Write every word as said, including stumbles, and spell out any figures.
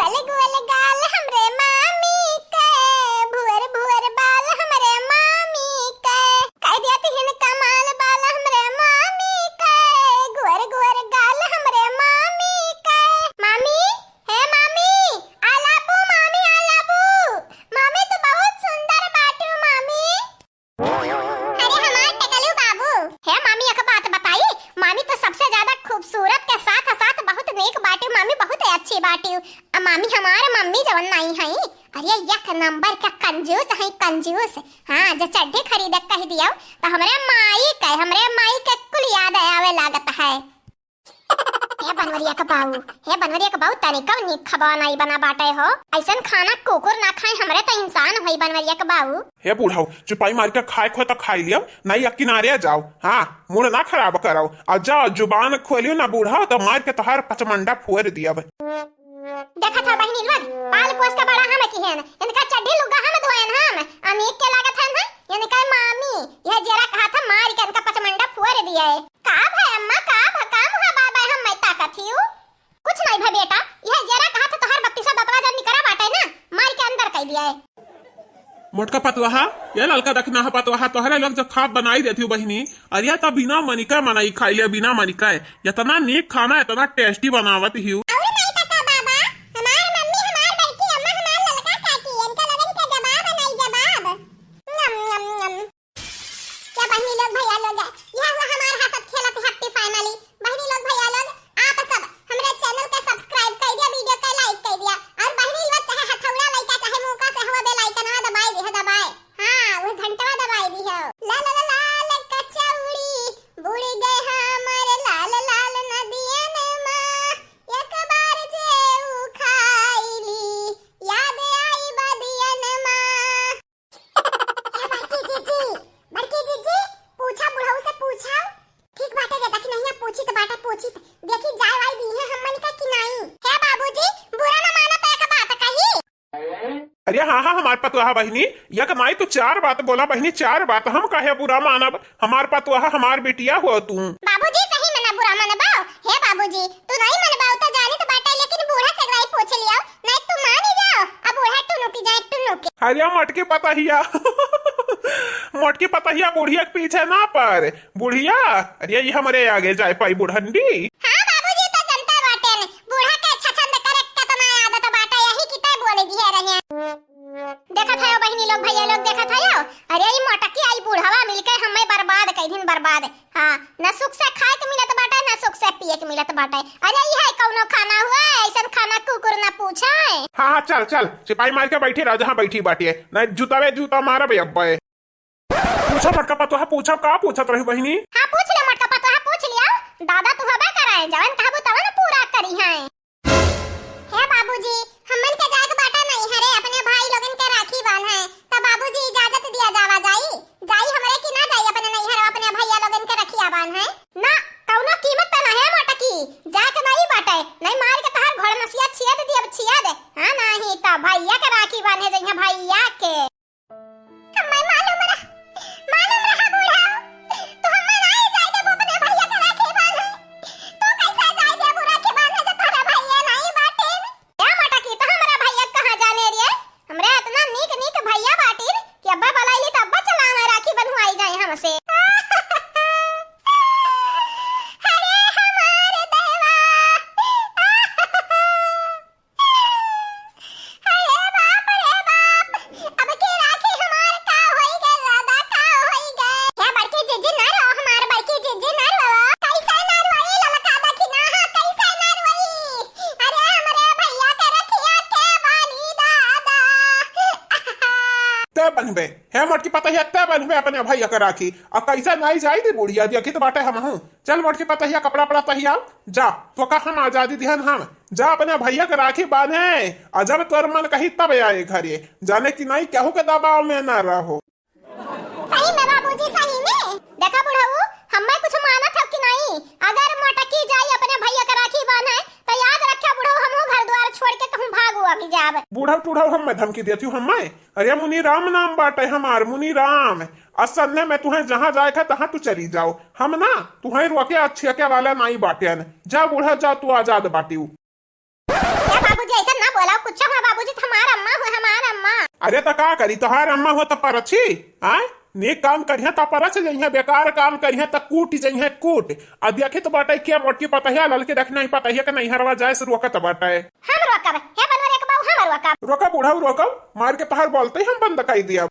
गोल गोल गाल हमरे मामी के, भुअर भुअर बाल हमरे मामी के, कह दिया तिहिन कमाल बाल हमरे मामी के, गोर गोर गाल हमरे मामी के। मामी, हे मामी, आलाबू मामी, आलाबू। मामी, तू बहुत सुंदर बाटू मामी। अरे हमार टकलू बाबू। हे मामी, एक बात बताई, मामी तो सबसे ज्यादा खूबसूरत के साथ साथ बहुत नेक बाटी, मामी बहुत अच्छी बाटी। आ मामी, हमार मम्मी जवन नाई है, अरे एक नंबर का कंजूस है, कंजूस। हाँ, जो चड्ढी खरीदे कह दियो तो हमरे माई के, हमरे माई के कुल याद आवे लागत है। हे बनवरिया के बाऊ, हे बनवरिया के बाऊ, तनिको नीक खबा नाई बना बाटे हो। ऐसन खाना कुकुर ना खाए, हमरे तो इंसान होई बनवरिया के बाऊ। हे बूढ़ऊ, चुपाई मार के खाए खो तो खाई लियो, नाई या किनारे जाओ। हाँ, मूड ना खराब करो। आ जा, जुबान खोलियो ना बूढ़ा, तो मार के तोहार पचमंडा फोड़ दियब। देखत ह बहिनी लोग, पाल पोस के बड़ा हम किहेन, इनका चड्ढी लुग्गा हम धोएन हम, अमीर के लागत है ना, इनका मामी, यह जेरा कहा था मार के इनका पचमंडा फोड़ दिए। का भय अम्मा, का भ-, का मुहा बाय बाय हम मैं ताकत हियू? कुछ नहीं भय बेटा, यह जेरा कहा था तोहार बत्तीसा दतवा जब निकरा बाटे ना, मार के अंदर कई दिए। मोटका पतवाहा, ये ललका दखिनाहा पतवाहा, तोहरे लोग जो खाब बनाई देती हूँ बहिनी, अरे तो बिना मनिका मनाई खाई ले, बिना मनिका। इतना नीक खाना, इतना टेस्टी बनावत हियू। और नहीं पता बाबा, हमार मम्मी, हमार बड़की अम्मा, हमार ललका काकी, इनका लगन के जवाब नहीं जवाब। नम, नम, नम। क्या बहिनी लोग, भैया लोग, यह हुआ हमार हंसत खेलत happy family। बहिनी लोग, भैया लोग, आप सब हमरे channel के subscribe कर दिया, video के like कर दिया, और बहिनी लोग चाहे हथौड़ा लइका चाहे मुका से हुआ bell icon दबाए दिया, दबाए। हाँ, वो घंटवा दबाए दिया। लाल लाल लाल कचौड़ी बुड़ गए हमर लाल लाल नदियन मा, एक बार जे उ खाइली, याद आई बदियन मा। ए बड़की जीजी, बड़की जीजी, पूछा बुढ़ऊ से पूछा। ठीक बाटे रे, दखिनहिया पूछित बाटे, पूछित। देखी जाए वाई दी है हमन का कि नाई। हे बाबूजी, बुरा न माना तो एक बात कही। अरे हाँ, हाँ, हमार पतोहा बहिनी, एक नाई तो चार बात बोला बहिनी, चार बात। हम काहे बुरा मानब? हमार पतोहा, हमार बिटिया हो तू। बाबूजी, सही में ना बुरा मनबा। हे बाबूजी, तू नहीं मनबा तो जानित बाटे, लेकिन बूढ़ा से एक बार पूछ लियो, नहीं तू मान ही जाओ। अब बूढ़ा टुनुकी जाए, टुनुकी। अरे मोटकी पतहिया, मोटकी पतहिया बुढ़िया के पीछे ना पर। बुढ़िया, अरे ये हमरे आगे जाए पाई बुढ़ंडी। हाँ बाबूजी, तो जनता बाटे ने, बूढ़ा के छछंद करे के केतना आदत बाटे, यही की तय बोले दिए रहे। देखत हयो बहिनी लोग, भैया लोग, देखत हयो? अरे ई मोटकी आई बुढ़वा मिलके हमें बर्बाद कई दिन बर्बाद। हाँ, न सुख से खाए के मिलत बाटे, न सुख से पिए के मिलत बाटे। अरे ई है कौनो खाना हुआ? ऐसन खाना कुकुर न पूछे। हाँ, हाँ, चल, चल, सिपाही मार के बैठी रह जहाँ बैठी बाटिए, नहीं जूतावे जूता मारब अब्बे। पूछा मोटका पतोहा, पूछा, का पूछत रही बहिनी? हाँ, पूछ ले मोटका पतोहा, पूछ लिया। दादा तू हबे कराए, जवन कहबू तवन पूरा करी है। हे बाबूजी, हमन के जाए के बाटे नैहरे अपने भाई लोगन के राखी बांधे, त बाबूजी इजाजत दिया जावा जाई? जाई हमरे की ना जाई अपने नैहर अपने भैया लोगन के रखिया बांधे? ना, कौनो कीमत पे ना हे मोटकी, जाए के नहीं बाटे, नहीं मार के तहार घोड़ नसिया छिया दे दिया, छिया दे। हाँ, नहीं त भैया के राखी बांधे जइहा भैया के। हम्मे मालूम रहा, मालूम रहा बूढ़ा, तू हम्मे नाई जाए देबू अपने भैया के राखी बांधे। तू कैसे जाए देबू राखी बांधे जब तोहरे भैया नाई बाटिन? ए मोटकी, तो हमरा भैया कहाँ जाने रे? हमरे इतना नीक नीक भैया बाटिन कि अब्बा बुलाइली तो अब्बा चलावे राखी बंधवाई जाए हमसे। अरे हमार देवा। अरे बाप रे बाप, अब के राखी हमार का होई गए दादा, का होई गए? हे बड़की जीजी ना रो, हमार बड़की जीजी ना रो। कैसे ना रोई ललका दखिनहा, कैसे ना रोई? अरे हमरे भैया के रखिया के बानी दादा। ते बनबे, हे मोटकी पतहिया, ते बनबे अपने भैया के राखी। आ कैसे नाई जाई दी बुढ़िया, देखी तो बाटे हमहू। चल मोटकी पतहिया, कपड़ा पड़ा पहिया, जा, तोका हम आजादी दिहन हम। जा अपने भैया के राखी बांधे, आ जब तोर मन कही तब आए घरे, जाने कि नहीं केहू के दबाव में ना रहो। सही में बाबूजी, सही में। देखा बुढ़ऊ, हम्मे कुछ मानत हो कि नहीं? अगर मोटकी जाई अपने भैया के राखी बांधे, तो याद रखा बुढ़ऊ, हमहू घर द्वार छोड़ के कहूँ भाग हुआ कि जाब। बुढ़ऊ टुढ़ऊ हम्मे धमकी देती हूँ हम्मे? अरे मुनीराम नाम बाटे हमार, मुनीराम। असन्ने में तुहें जहाँ जाए के तहाँ तू चली जाओ, हम ना तुहें रोके आ छेके वाला नाई बाटेन। जा बूढ़ा जा, तू आजाद बाटिउ। ए बाबूजी, ऐसा ना बोला कुछ हुआ बाबूजी, त हमार अम्मा हुए, हमार अम्मा। अरे त का करी, तोहार अम्मा हो त परछी? आय, नीक काम करिहे त परछ जइहे, बेकार काम करिहे त कूट जइहे कूट। अब देखित बाटे के मोटकी पतहिया ललकी देखना ही पतहिया के नैहरवा जाए से रोकत बाटे। हम रोकब, हे बनवरिया के बाऊ, हम रोकब। रोकब बुढ़ऊ रोकब, मार के तोहार बोलते ही हम बंद कई दिया।